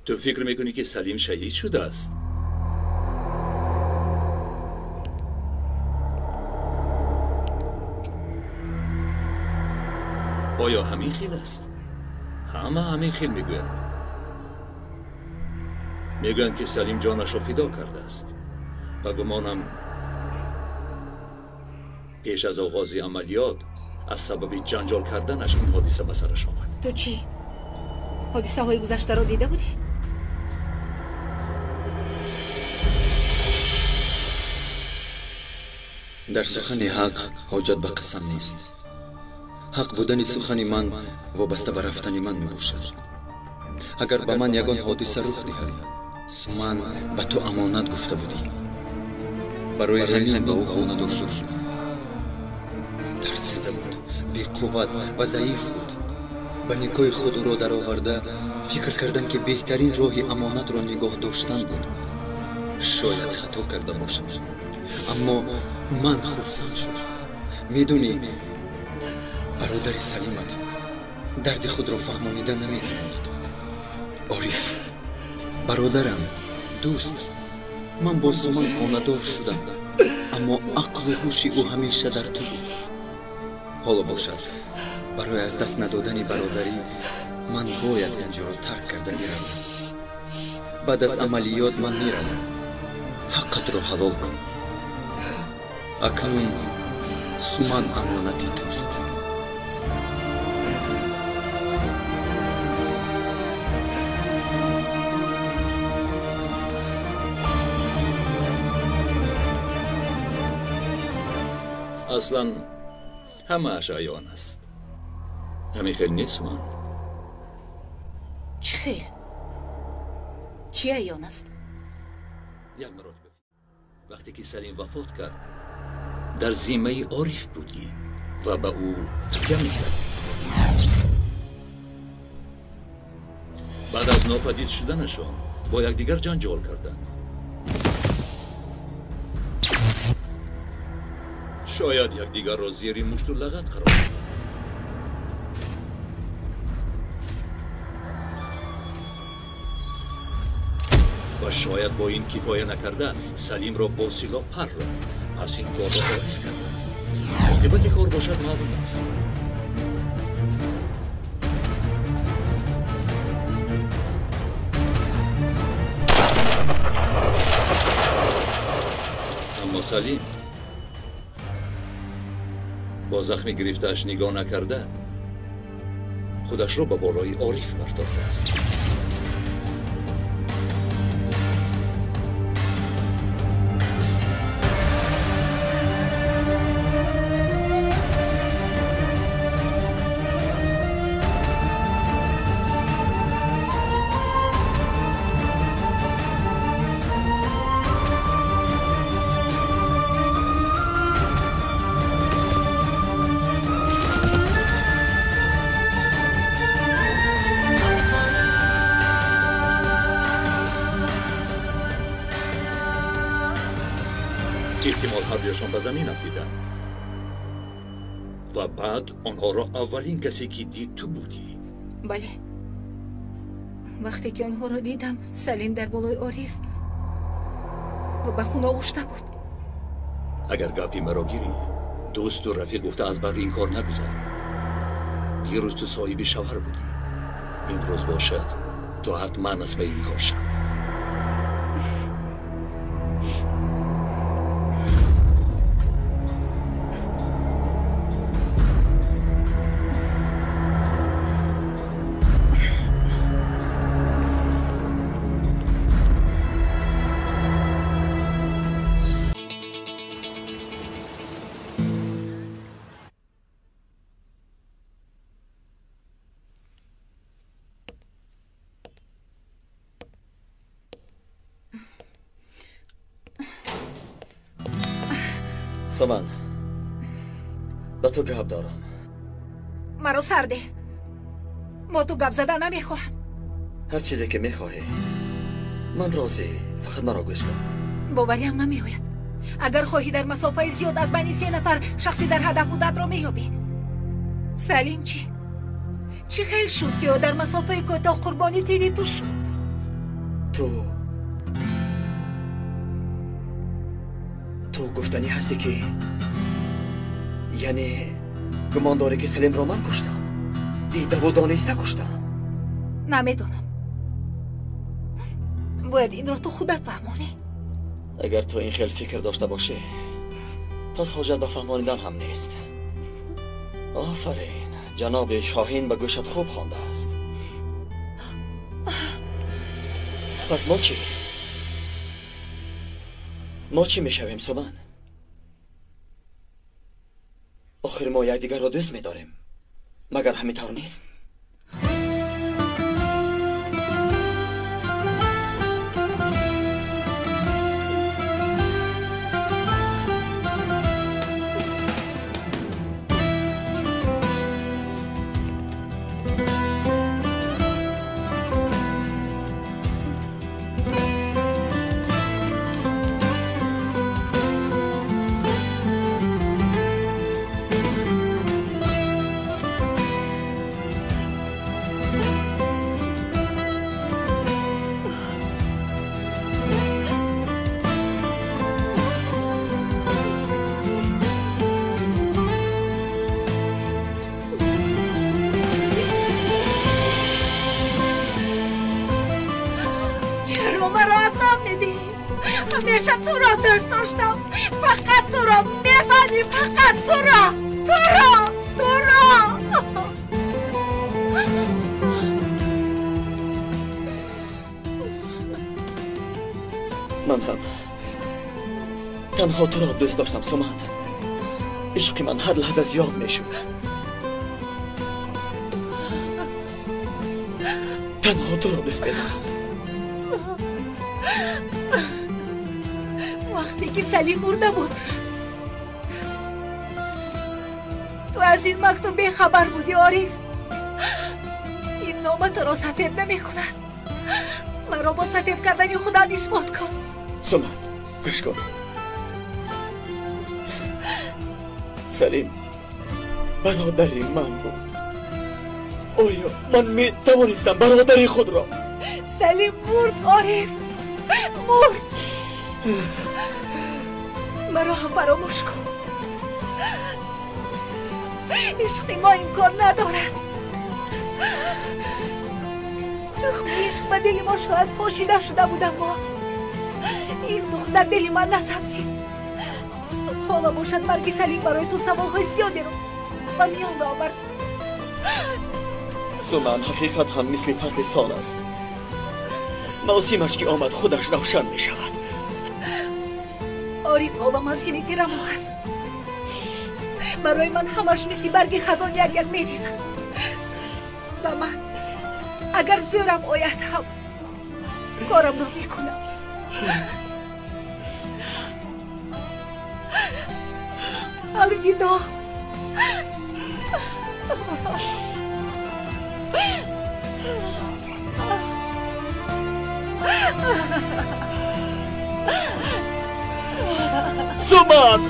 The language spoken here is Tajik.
Ту фикр мекунӣ, ки Салим шаҳид шудааст? Оё ҳамин хел аст? Ҳама ҳамин хел мегӯянд. Мегӯянд, ки Салим ҷонашро фидо кардааст. Ба гумонам, пеш аз оғози амалиёт аз сабаби ҷанҷол карданаш ин ҳодиса ба сараш омад. Ту чӣ? Ҳодисаҳои гузаштаро дида будӣ? Дар сухани ҳақ ҳоҷат ба қасам нест. Ҳақ будани сухани ман вобаста ба рафтани ман мебошад. Агар ба ман ягон ҳодиса рух диҳад, Суман ба ту амонат гуфта будӣ. Барои ҳамин ба ӯ хонадор шудам. Тарсида буд, беқувват ва заиф буд. Ба никоҳи худ ӯро дароварда фикр кардам, ки беҳтарин роҳи амонатро нигоҳ доштан буд. Шояд хато карда бошам, аммо ман хурсанд шудам. Медонӣ, бародари Салимат дарди худро фаҳмонида наметавонад. Ориф, бародарам, дӯст, ман бо Суман хонадор шудам, аммо ақлу ҳуши ӯ ҳамеша дар ту буд. Ҳоло бошад, барои аз даст надодани бародарӣ ман бояд инҷоро тарк карда биравам. Баъд аз амалиёт ман меравам. Ҳаққатро ҳалол кун. Акнун Суман амонати туст. Аслан ҳамааш аён аст. Ҳамин хел нест, Суман? Чӣ хел? Чӣ аён аст? Як маротиба вақте ки Салим вафот кард, дар зиммаи Ориф будӣ ва ба ӯ такя мекардӣ. Баъд аз нопадид шуданашон бо якдигар ҷанҷол карданд. Шояд якдигарро зери мушту лағат қарор доданд. Ва шояд бо ин кифоя накарда Салимро бо силоҳ парронд. Пас ин корро Ориф кардааст. Оқибати кор бошад маълум аст. Аммо Салим бо захми гирифтааш нигоҳ накарда худашро ба болои Ориф бардоштааст. Эҳтимол ҳардуяшон ба замин афтиданд ва баъд онҳоро аввалин касе ки дид ту будӣ. Бале, вақте ки онҳоро дидам, Салим дар болои Ориф ва ба хун оғушта буд. Агар гапи маро гирӣ, дӯсту рафиқ гуфта аз баъди ин кор нагузар. Дирӯз ту соҳиби шавҳар будӣ, имрӯз бошад ту ҳатман аз паи ин кор шав. Суман, ба ту гап дорам. Маро сарде. Бо ту гап зада намехоҳам. Ҳар чизе ки мехоҳӣ, ман розӣ. Фақат маро гӯш кун. Бовариам намеояд. Агар хоҳӣ дар масофаи зиёд аз байни се нафар шахси дар ҳадаф будаатро меёбӣ. Салим чӣ? Чӣ хел шуд, ки ӯ дар масофаи кӯтоҳ қурбони тири ту шуд? Ту гуфтанӣ ҳастӣ ки яъне гумон дорӣ ки Салимро ман куштам? Дидаву дониста куштам? Намедонам. Бояд инро ту худат фаҳмонӣ. Агар ту ин хел фикр дошта бошӣ, пас ҳоҷат ба фаҳмонидан ҳам нест. Офарин, ҷаноби Шоҳин ба гӯшат хуб хондааст. Пас мо чӣ? Мо чӣ мешавем, Суман? Охир мо якдигарро дӯст медорем. Магар ҳамин тавр нест? ҳамеша туро дӯст доштам. Фақат туро мефаҳмӣ, фақат туро, туро, туро. Ман ҳам танҳо туро дӯст доштам, Суман. Ишқи ман ҳар лаҳза зиёд мешуд. Танҳо туро дӯст медорам. Вақте ки Салим мурда буд, ту аз ин мактуб бехабар будӣ, Ориф. Ин нома туро сафед намекунад. Маро бо сафед кардани худат исбот кун. Суман, гӯш кун. Салим бародари ман буд. Оё ман метавонистам бародари худро? Салим мурд, Ориф, мурд. Маро ҳам фаромӯш кун. Ишқи мо имкон надорад. Тухми ишқ ба дили мо шояд пошида шуда буд, аммо ин тухм дар дили ман насабзид. Ҳоло бошад марги Салим барои ту саволҳои зиёдеро ба миён овард. Суман, ҳақиқат ҳам мисли фасли сол аст. Мавсимаш ки омад, худаш равшан мешавад. Ориф, ҳоло мавсими тирамоҳ аст. Барои ман ҳамаш мисли барги хазон як як мерезад. Ва ман агар зӯрам ояд ҳам корамро мекунам. Алвидо. Суман!